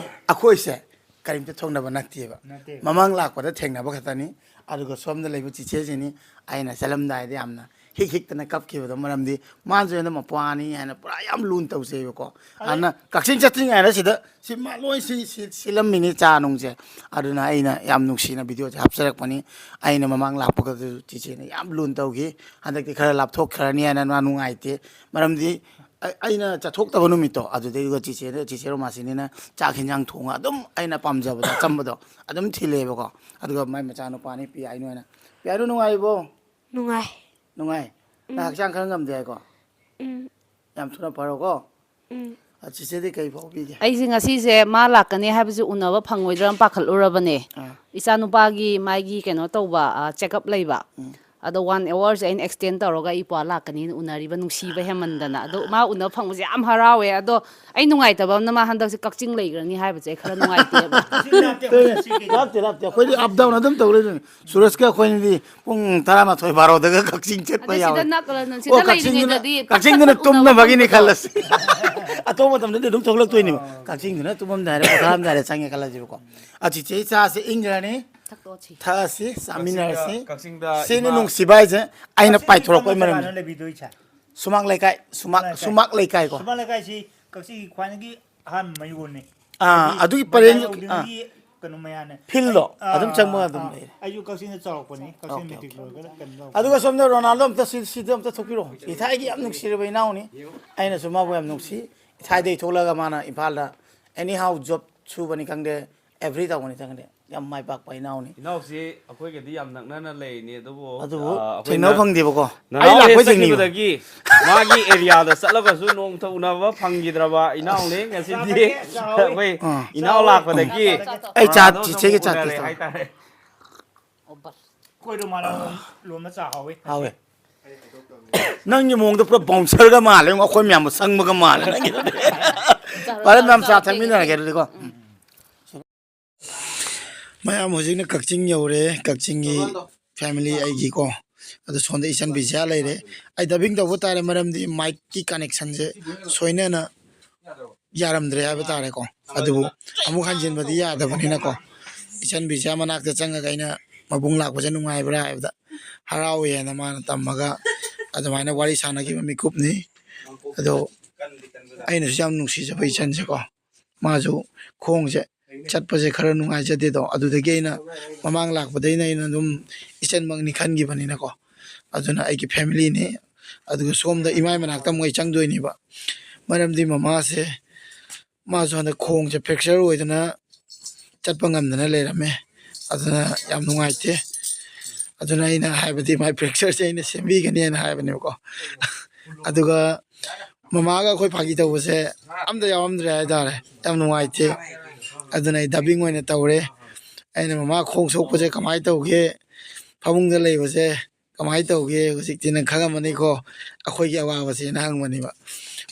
ꯑꯩꯈꯣꯏꯁꯦ ꯀꯔꯤꯝꯇ ꯊꯣꯛꯅꯕ ꯅꯠꯇꯦꯕ꯫ ꯅꯠꯇꯦ꯫ ꯃꯃꯥꯡ ꯂꯥꯛꯄꯗ ꯊꯦꯡꯅꯕ ꯈꯛꯇꯅꯤ꯫ ꯑꯗꯨꯒ ꯁꯣꯝꯗ ꯂꯩꯕ ꯆꯤꯆꯦꯁꯤꯅꯤ, ꯑꯩꯅ ꯆꯠꯂꯝꯗꯥꯏꯗ ꯌꯥꯝꯅ ꯍꯤꯛ ꯍꯤꯛꯇꯅ ꯀꯞꯈꯤꯕꯗꯣ, ꯃꯔꯝꯗꯤ ꯃꯥꯁꯨ ꯑꯩꯅ ꯃꯄ꯭ꯋꯥꯅꯤ ꯍꯥꯏꯅ ꯄꯨꯔꯥ ꯌꯥꯝ ꯂꯨꯅ ꯇꯧꯖꯩꯕꯀꯣ꯫ ꯑꯗꯩ ꯑꯗꯨꯅ ꯀꯛꯆꯤꯡ ꯆꯠꯇ꯭ꯔꯤꯉꯩꯗ ꯁꯤꯗ ꯁꯤ ꯃꯥ ꯂꯣꯏ ꯁꯤ-, ꯁꯤ-, ꯁꯤꯜꯂꯝꯃꯤꯅꯤ ꯆꯥ ꯅꯨꯡꯁꯦ꯫ ꯑꯗꯨꯅ ꯑꯩꯅ ꯌꯥꯝ ꯅꯨꯡꯁꯤꯅ ꯚꯤꯗꯤꯑꯣꯁꯦ ꯍꯥꯞꯆꯔꯛꯄꯅꯤ꯫ ꯑꯩꯅ ꯃꯃꯥꯡ ꯂꯥꯛꯄꯒꯁꯨ ꯆꯤꯆꯦꯅ ꯌꯥꯝ ꯂꯨꯅ ꯇꯧꯈꯤ꯫ ꯍꯟꯗꯛꯇꯤ ꯈꯔ ꯂꯥꯞꯊꯣꯛꯈ꯭ꯔꯅꯤ ꯍꯥꯏꯅ ꯃꯥ ꯅꯨꯡꯉꯥꯏꯇꯦ꯫ ꯃꯔꯝꯗꯤ ꯑ-, ꯑꯩꯅ ꯆꯠꯊꯣꯛꯇꯕ ꯅꯨꯃꯤꯠꯇꯣ ꯑꯗꯨꯗꯩꯗꯨꯒ ꯆꯤꯆꯦꯗ, ꯆꯤꯆꯦ ꯔꯣꯃꯥꯁꯤꯅꯤꯅ ꯆꯥꯛ ꯍꯦꯟꯖꯥꯡ ꯊꯣꯡꯉ ꯑꯗꯨꯝ ꯑꯩꯅ ꯄꯥꯝꯖꯕꯗꯣ ꯑꯆꯝꯕꯗꯣ ꯑꯗꯨꯝ ꯊꯤꯜꯂꯦꯕꯀꯣ꯫ ꯑꯗꯨꯒ ꯃꯥꯏ ꯃꯆꯥꯅꯨꯄꯥꯅꯤ ꯄꯤꯌꯥꯏꯅꯨ ꯍꯥꯏꯅ꯫ ꯄꯤꯌꯥꯏꯅꯨ ꯅꯨꯡꯉꯥꯏꯔꯤꯕꯣ? ꯅꯨꯡꯉꯥꯏ꯫ ꯅꯨꯡꯉꯥꯏ? ꯅꯪ ꯎꯝ꯫ ꯍꯛꯆꯥꯡ ꯈꯔ ꯉꯝꯗꯦ ꯍꯥꯏꯀꯣ? ꯎꯝ꯫ ꯌꯥꯝ ꯊꯨꯅ ꯐꯔꯣꯀꯣ꯫ ꯎꯝ꯫ ꯑ, ꯆꯤꯆꯦꯗꯤ ꯀꯩ ꯐꯥꯎꯕꯤꯒꯦ? ꯑꯩꯁꯦ ꯉꯁꯤꯁꯦ ꯃꯥ ꯂꯥꯛꯀꯅꯤ ꯍꯥꯏꯕꯁꯦ ꯎꯅꯕ ꯐꯪꯉꯣꯏꯗ꯭ꯔꯅ ꯄꯥꯈꯠꯂꯨꯔꯕꯅꯦ꯫ ꯑꯥ꯫ ꯏꯆꯥꯅꯨꯄꯥꯒꯤ ꯃꯥꯒꯤ ꯀꯩꯅꯣ ꯇꯧꯕ, ꯑ, checkup ꯂꯩꯕ꯫ ꯎꯝ꯫ ꯑꯗꯣ one hourꯁꯦ ꯑꯩꯅ extend ꯇꯧꯔꯒ ꯑꯩ ꯏꯄ꯭ꯋꯥ ꯂꯥꯛꯀꯅꯤꯅ ꯎꯅꯔꯤꯕ, ꯅꯨꯡꯁꯤꯕ ꯍꯦꯟꯃꯟꯗꯅ꯫ ꯑꯗꯣ ꯃꯥ ꯎꯅꯕ ꯐꯪꯕꯁꯦ ꯌꯥꯝ ꯍꯔꯥꯎꯋꯦ꯫ ꯑꯗꯣ ꯑꯩ ꯅꯨꯡꯉꯥꯏꯇꯕ ꯑꯃꯅ ꯃꯥ ꯍꯟꯗꯛꯁꯦ ꯀꯛꯆꯤꯡ ꯂꯩꯈ꯭ꯔꯅꯤ ꯍꯥꯏꯕꯁꯦ ꯑꯩ ꯈꯔ ꯅꯨꯡꯉꯥꯏꯇꯦꯕ꯫ ꯂꯥꯞꯇꯦ, ꯂꯥꯞꯇꯦ꯫ ꯑꯩꯈꯣꯏꯗꯤ up down ꯑꯗꯨꯝ ꯇꯧ ꯂꯩꯗꯣꯏꯅꯤ꯫ ꯁꯨꯔꯖꯀ ꯑꯩꯈꯣꯏꯅꯤꯗꯤ ꯄꯨꯡ ꯇꯔꯥꯃꯥꯊꯣꯏ ꯕꯥꯔꯣꯗꯒ ꯀꯛꯆꯤꯡ ꯆꯠꯄ ꯑꯗ ꯁꯤꯗ ꯌꯥꯎꯋꯦ꯫ ꯅꯛ-, ꯁꯤꯗ ꯑꯣ, ꯀꯛꯆꯤꯡꯗꯨꯅ, ꯂꯩꯔꯤꯉꯩꯗꯗꯤ ꯄꯠ ꯀꯛꯆꯤꯡꯗꯨꯅ ꯄꯠ ꯎꯅꯕ ꯇꯨꯝꯅꯕꯒꯤꯅꯤ ꯐꯪꯕꯗꯣ꯫ ꯈꯜꯂꯁꯤ꯫ ꯑꯇꯣꯞꯄ ꯃꯇꯝꯗꯗꯤ ꯑꯗꯨꯝ ꯊꯣꯛꯂꯛꯇꯣꯏꯅꯦꯕ꯫ ꯀꯛꯆꯤꯡꯗꯨꯅ ꯇꯨꯝꯃꯝꯗꯥꯏꯗ, ꯄꯣꯊꯥꯔꯝꯗꯥꯏꯗ ꯆꯪꯉꯦ ꯈꯜꯂꯁꯦꯕꯀꯣ꯫ ꯑ, ꯆꯤꯆꯦ ꯆꯥꯁꯦ ꯏꯪꯈ꯭ꯔꯅꯤ꯫ ꯊꯛꯇꯣꯛꯑꯁꯤ꯫ ꯊꯛꯑꯁꯤ, ꯆꯥꯃꯤꯟꯅꯔꯁꯤ꯫ ꯀꯛꯆꯤꯡꯗ, ꯀꯛꯆꯤꯡꯗ ꯁꯤꯅꯤ ꯏꯃꯥ ꯅꯨꯡꯁꯤꯕ ꯍꯥꯏꯁꯦ꯫ ꯑꯩꯅ ꯀꯛꯆꯤꯡꯒꯤ ꯄꯥꯏꯊꯣꯔꯛꯄꯩ ꯀꯔꯝꯕ ꯃꯔꯝꯅꯤ꯫ ꯖꯒꯥꯅꯣ ꯂꯩꯕꯤꯗꯣꯏꯁꯦ? ꯁꯨꯃꯥꯡ ꯂꯩꯀꯥꯏ, ꯁꯨꯃꯥꯡ, ꯂꯩꯀꯥꯏ꯫ ꯁꯨꯃꯥꯡ ꯂꯩꯀꯥꯏ ꯀꯣ꯫ ꯁꯨꯃꯥꯡ ꯂꯩꯀꯥꯏꯁꯤ ꯀꯛꯆꯤꯡꯒꯤ ꯈ꯭ꯋꯥꯏꯗꯒꯤ ꯑꯍꯥꯟꯕ ꯃꯌꯣꯟꯅꯤ꯫ ꯑꯥ, ꯍꯥꯏꯗꯤ ꯑꯗꯨꯒꯤ ꯃꯌꯥꯏ ꯄꯔꯦꯡ, ꯑꯣꯏꯗ꯭ꯔꯤꯉꯩꯒꯤ ꯑꯥ꯫ ꯀꯩꯅꯣ ꯃꯌꯥꯅꯦ꯫ Field ꯗꯣ ꯑꯩ, ꯑꯗꯨꯝ ꯑꯥ, ꯆꯪꯕ ꯑꯥ, ꯑꯗꯨꯝ ꯑꯥ꯫ ꯂꯩꯔꯦ꯫ ꯑꯩꯁꯨ ꯀꯛꯆꯤꯡꯗ ꯆꯥꯎꯔꯛꯄꯅꯤ꯫ ꯀꯛꯆꯤꯡ ꯑꯣꯀꯦ, ꯃꯦꯇ꯭ꯔꯤꯛ ꯑꯣꯀꯦ꯫ ꯂꯣꯏꯔꯒ ꯀꯩꯅꯣ ꯇꯧꯔꯛꯄꯅꯤ꯫ ꯑꯗꯨꯒ ꯁꯣꯝꯗ ꯔꯣꯅꯥꯜꯗꯣ ꯑꯝꯇ ꯁꯤ-, ꯁꯤꯗ ꯑꯝꯇ ꯊꯣꯛꯄꯤꯔꯛꯑꯣ꯫ ꯏꯊꯥꯏꯒꯤ ꯌꯥꯝ ꯅꯨꯡꯁꯤꯔꯕ ꯏꯅꯥꯎꯅꯤ꯫ ꯑꯩꯅꯁꯨ ꯃꯥꯕꯨ ꯌꯥꯝ ꯅꯨꯡꯁꯤ꯫ ꯏꯊꯥꯏꯗꯒꯤ ꯊꯣꯛꯂꯛꯑꯒ ꯃꯥꯅ ꯏꯝꯐꯥꯜꯗ anyhow job ꯁꯨꯕꯅꯤ ꯈꯪꯗꯦ, every ꯇꯧꯕꯅꯤ ꯈꯪꯗꯦ, ꯌꯥꯝ ꯃꯥꯏ ꯄꯥꯛꯄ ꯏꯅꯥꯎꯅꯤ꯫ ꯏꯅꯥꯎꯁꯤ ꯑꯩꯈꯣꯏꯒꯗꯤ ꯌꯥꯝ ꯅꯛꯅꯅ ꯂꯩꯔꯤꯅꯤ, ꯑꯗꯨꯕꯨ, ꯑꯗꯨꯕꯨ ꯑ, ꯑꯩꯈꯣꯏꯅ ꯊꯦꯡꯅꯕ ꯐꯪꯗꯦꯕꯀꯣ꯫ ꯅꯅꯥꯎ ꯑꯩ ꯍꯦꯛ ꯂꯥꯛꯄꯩ ꯊꯦꯡꯅꯩꯕ꯫ ꯆꯠꯈꯤꯕꯗꯒꯤ ꯃꯥꯒꯤ area ꯗ ꯆꯠꯂꯒꯁꯨ ꯅꯣꯡꯃꯇ ꯎꯅꯕ ꯐꯪꯈꯤꯗ꯭ꯔꯕ ꯏꯅꯥꯎꯅꯤ꯫ ꯉꯁꯤꯗꯤ ꯆꯥꯎꯔꯦ, ꯆꯥꯎꯔꯦ꯫ ꯑꯩꯈꯣꯏ ꯑꯥ꯫ ꯏꯅꯥꯎ ꯂꯥꯛꯄꯗꯒꯤ ꯑꯩ ꯆꯥ ꯔꯣꯅꯥꯜꯗꯣ ꯆꯤꯆꯦꯒꯤ ꯆꯥ ꯎꯅꯔꯦ ꯇꯦꯁ ꯇꯧ꯫ ꯍꯥꯏꯇꯥꯔꯦ꯫ ꯑꯩꯈꯣꯏꯗꯣ ꯃꯥꯅ ꯂꯣꯝ-, ꯂꯣꯝꯅ ꯆꯥ ꯍꯥꯎꯋꯤ꯫ ꯍꯥꯎꯋꯦ꯫ ꯅꯪꯒꯤ ꯃꯑꯣꯡꯗ ꯄꯨꯔꯥ bouncer ꯒ ꯃꯥꯜꯂꯦ, ꯑꯩꯈꯣꯏ ꯃꯌꯥꯝ ꯆꯪꯕꯒ ꯃꯥꯜꯂꯦ ꯅꯪꯒꯤꯗꯨꯗꯤ꯫ ꯐꯔꯦ, ꯃꯌꯥꯝ ꯆꯥ ꯊꯛꯃꯤꯟꯅꯔꯒꯦ ꯑꯗꯨꯗꯤꯀꯣ꯫ ꯃꯌꯥꯝ ꯍꯧꯖꯤꯛꯅ ꯀꯛꯆꯤꯡ ꯌꯧꯔꯦ, ꯀꯛꯆꯤꯡꯒꯤ family ꯑꯩꯒꯤꯀꯣ꯫ ꯑꯗꯨ ꯁꯣꯝꯗ ꯏꯆꯟ ꯕꯤꯖꯤꯌꯥ ꯂꯩꯔꯦ꯫ ꯑꯩ dubbing ꯇꯧꯕ ꯇꯥꯔꯦ, ꯃꯔꯝꯗꯤ mic ꯀꯤ connection ꯁꯦ ꯁꯣꯏꯅꯅ ꯌꯥꯔꯝꯗ꯭ꯔꯦ ꯍꯥꯏꯕ ꯇꯥꯔꯦꯀꯣ꯫ ꯑꯗꯨꯕꯨ ꯑꯃꯨꯛ ꯍꯟꯖꯤꯟꯕꯗꯤ ꯌꯥꯗꯕꯅꯤꯅꯀꯣ, ꯏꯆꯟ ꯕꯤꯖꯤꯌꯥ ꯃꯅꯥꯛꯇ ꯆꯪꯉꯒ ꯑꯩꯅ ꯃꯕꯨꯡ ꯂꯥꯛꯄꯁꯦ ꯅꯨꯡꯉꯥꯏꯕ꯭ꯔꯥ ꯍꯥꯏꯕꯗ, ꯍꯔꯥꯎꯋꯦꯅ ꯃꯥꯅ ꯇꯝꯃꯒ ꯑꯗꯨꯃꯥꯏꯅ ꯋꯥꯔꯤ ꯁꯥꯟꯅꯈꯤꯕ ꯃꯤꯀꯨꯞꯅꯤ꯫ ꯑꯗꯣ ꯑꯩꯅꯁꯨ ꯌꯥꯝ ꯅꯨꯡꯁꯤꯖꯕ ꯏꯆꯟꯁꯦꯀꯣ, ꯃꯥꯁꯨ ꯈꯣꯡꯁꯦ ꯆꯠꯄꯁꯦ ꯈꯔ ꯅꯨꯡꯉꯥꯏꯖꯗꯦꯗꯣ, ꯑꯗꯨꯗꯒꯤ ꯑꯩꯅ ꯃꯃꯥꯡ ꯂꯥꯛꯄꯗꯩꯅ ꯑꯩꯅ ꯑꯗꯨꯝ ꯏꯆꯟꯃꯛꯅꯤ ꯈꯟꯈꯤꯕꯅꯤꯅꯀꯣ꯫ ꯑꯗꯨꯅ ꯑꯩꯒꯤ family ꯅꯤ꯫ ꯑꯗꯨꯒ ꯁꯣꯝꯗ ꯏꯃꯥꯏ ꯃꯅꯥꯛꯇ ꯑꯃꯨꯛ ꯑꯩ ꯆꯪꯗꯣꯏꯅꯦꯕ, ꯃꯔꯝꯗꯤ ꯃꯃꯥꯁꯦ, ꯃꯥꯁꯨ ꯍꯟꯗꯛ ꯈꯣꯡꯁꯦ fracture ꯑꯣꯏꯗꯅ ꯆꯠꯄ ꯉꯝꯗꯅ ꯂꯩꯔꯝꯃꯦ꯫ ꯑꯗꯨꯅ ꯌꯥꯝ ꯅꯨꯡꯉꯥꯏꯇꯦ꯫ ꯑꯗꯨꯅ ꯑꯩꯅ ꯍꯥꯏꯕꯗꯤ ꯃꯥꯏ fracture ꯁꯦ ꯑꯩꯅ ꯁꯦꯝꯕꯤꯒꯅꯤꯅ ꯍꯥꯏꯕꯅꯦꯕꯀꯣ꯫ ꯑꯗꯨꯒ ꯃꯃꯥꯒ ꯑꯩꯈꯣꯏ ꯐꯥꯒꯤ ꯇꯧꯕꯁꯦ ꯑꯝꯇ ꯌꯥꯎꯔꯝꯗ꯭ꯔꯦ ꯍꯥꯏꯇꯥꯔꯦ꯫ ꯌꯥꯝ ꯅꯨꯡꯉꯥꯏꯇꯦ꯫ ꯑꯗꯨꯅ ꯑꯩ dubbing ꯑꯣꯏꯅ ꯇꯧꯔꯦ꯫ ꯑꯩꯅ, "ꯃꯃꯥ, ꯈꯣꯡ ꯁꯣꯛꯄꯁꯦ ꯀꯃꯥꯏꯅ ꯇꯧꯒꯦ? ꯐꯃꯨꯡꯗ ꯂꯩꯕꯁꯦ ꯀꯃꯥꯏꯅ ꯇꯧꯒꯦ?" ꯍꯧꯖꯤꯛꯇꯤ ꯅꯪ ꯈꯪꯉꯝꯃꯅꯤꯀꯣ, ꯑꯩꯈꯣꯏꯒꯤ ꯑꯋꯥꯕꯁꯦꯅ ꯍꯪꯕꯅꯦꯕ꯫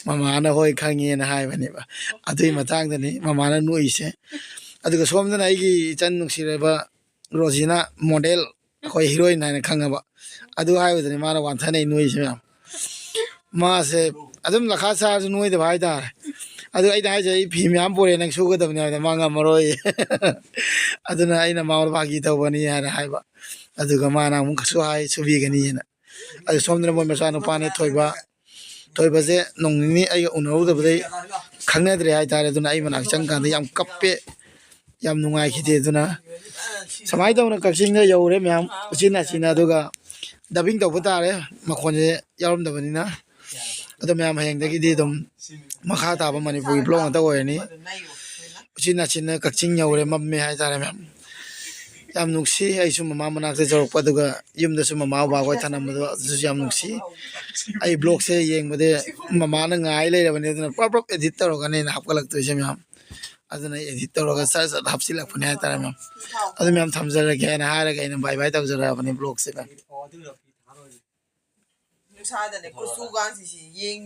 ꯃꯃꯥꯅ "ꯍꯣꯏ, ꯈꯪꯉꯦꯅ" ꯍꯥꯏꯕꯅꯦꯕ꯫ ꯑꯗꯨꯒꯤ ꯃꯇꯥꯡꯗꯅꯤ ꯃꯃꯥꯅ ꯅꯣꯛꯏꯁꯦ꯫ ꯑꯗꯨꯒ ꯁꯣꯝꯗꯅ ꯑꯩꯒꯤ ꯏꯆꯟ ꯅꯨꯡꯁꯤꯔꯕ ꯔꯣꯖꯤꯅꯥ, model, ꯑꯩꯈꯣꯏ heroine ꯍꯥꯏꯅ ꯈꯪꯉꯕ꯫ ꯑꯗꯨ ꯍꯥꯏꯕꯗꯨꯅꯤ ꯃꯥꯅ ꯋꯥꯟꯊꯅꯩ ꯅꯣꯏꯁꯦ ꯃꯌꯥꯝ꯫ ꯃꯥꯁꯦ ꯑꯗꯨꯝ ꯂꯈꯥ ꯁꯥꯔꯁꯨ ꯅꯣꯏꯗꯕ ꯍꯥꯏꯇꯥꯔꯦ꯫ ꯑꯗꯨ ꯑꯩꯅ ꯍꯥꯏꯁꯦ, "ꯑꯩ ꯐꯤ ꯃꯌꯥꯝ ꯄꯨꯔꯦ, ꯅꯪ ꯁꯨꯒꯗꯕꯅꯤ" ꯍꯥꯏꯕꯗ ꯃꯥ ꯉꯝꯃꯔꯣꯏ꯫ ꯑꯗꯨꯅ ꯑꯩꯅ ꯃꯉꯣꯟꯗ ꯐꯥꯒꯤ ꯇꯧꯕꯅꯤ ꯍꯥꯏꯅ ꯍꯥꯏꯕ꯫ ꯑꯗꯨꯒ ꯃꯥꯅ ꯑꯃꯨꯛꯀꯁꯨ ꯍꯥꯏ, "ꯁꯨꯕꯤꯒꯅꯤ" ꯍꯥꯏꯅ꯫ ꯑꯗꯨ ꯁꯣꯝꯗꯅ ꯃꯣꯏ ꯃꯆꯥꯅꯨꯄꯥꯅꯦ ꯊꯣꯏꯕ, ꯊꯣꯏꯕꯁꯦ ꯅꯣꯡ ꯅꯤꯅꯤ ꯑꯩꯒ ꯎꯅꯔꯨꯗꯕꯗꯩ ꯈꯪꯅꯗ꯭ꯔꯦ ꯍꯥꯏꯇꯥꯔꯦ꯫ ꯑꯗꯨꯅ ꯑꯩ ꯃꯅꯥꯛ ꯆꯪꯀꯥꯟꯗ ꯌꯥꯝ ꯀꯞꯄꯦ, ꯌꯥꯝ ꯅꯨꯡꯉꯥꯏꯈꯤꯗꯦ꯫ ꯑꯗꯨꯅ ꯁꯨꯃꯥꯏꯅ ꯇꯧꯅ ꯀꯛꯆꯤꯡꯗ ꯌꯧꯔꯦ ꯃꯌꯥꯝ, ꯎꯆꯤꯟ ꯅꯥꯆꯤꯟꯅ꯫ ꯑꯗꯨꯒ dubbing ꯇꯧꯕ ꯇꯥꯔꯦ, ꯃꯈꯣꯟꯁꯦ ꯌꯥꯎꯔꯝꯗꯕꯅꯤꯅ꯫ ꯑꯗꯣ ꯃꯌꯥꯝ, ꯍꯌꯦꯡꯗꯒꯤꯗꯤ ꯑꯗꯨꯝ ꯃꯈꯥ ꯇꯥꯕ ꯃꯅꯤꯄꯨꯔꯒꯤ vlog ꯉꯥꯛꯇ ꯑꯣꯏꯔꯅꯤ꯫ ꯎꯆꯤꯟ ꯅꯥꯆꯤꯟꯅ ꯀꯛꯆꯤꯡ ꯌꯧꯔꯦ, ꯃꯝꯃꯦ ꯍꯥꯏꯇꯥꯔꯦ ꯃꯌꯥꯝ꯫ ꯌꯥꯝ ꯅꯨꯡꯁꯤ, ꯑꯩꯁꯨ ꯃꯃꯥ ꯃꯅꯥꯛꯇ ꯌꯧꯔꯛꯄ, ꯑꯗꯨꯒ ꯌꯨꯝꯗꯁꯨ ꯃꯃꯥ ꯕꯕꯥ ꯍꯣꯏ ꯊꯅꯝꯕꯗꯣ ꯑꯗꯨꯁꯨ ꯌꯥꯝ ꯅꯨꯡꯁꯤ꯫ ꯑꯩ vlogꯁꯦ ꯌꯦꯡꯕꯗꯤ ꯃꯃꯥꯅ ꯉꯥꯏ ꯂꯩꯔꯕꯅꯤ, ꯑꯗꯨꯅ ꯄ꯭ꯔꯞ ꯄ꯭ꯔꯞ edit ꯇꯧꯔꯒꯅꯦ ꯑꯩꯅ ꯍꯥꯞꯀꯠꯂꯛꯇꯣꯏꯁꯦ ꯃꯌꯥꯝ꯫ ꯑꯗꯨꯅ edit ꯇꯧꯔꯒ ꯁꯠ ꯁꯠ ꯍꯥꯞꯆꯤꯜꯂꯛꯄꯅꯦ ꯍꯥꯏꯇꯥꯔꯦ ꯃꯌꯥꯝ꯫ ꯑꯗꯨ ꯃꯌꯥꯝ, ꯊꯝꯖꯔꯒꯦ ꯍꯥꯏꯅ ꯍꯥꯏꯔꯒ ꯑꯩꯅ bye bye ꯇꯧꯖꯔꯛꯑꯕꯅꯤ vlogꯁꯤꯗ꯫ ꯅꯨꯡꯁꯥꯗꯅꯦ ꯀꯨꯆꯨꯒꯥꯟꯁꯤꯁꯤ ꯌꯦꯡ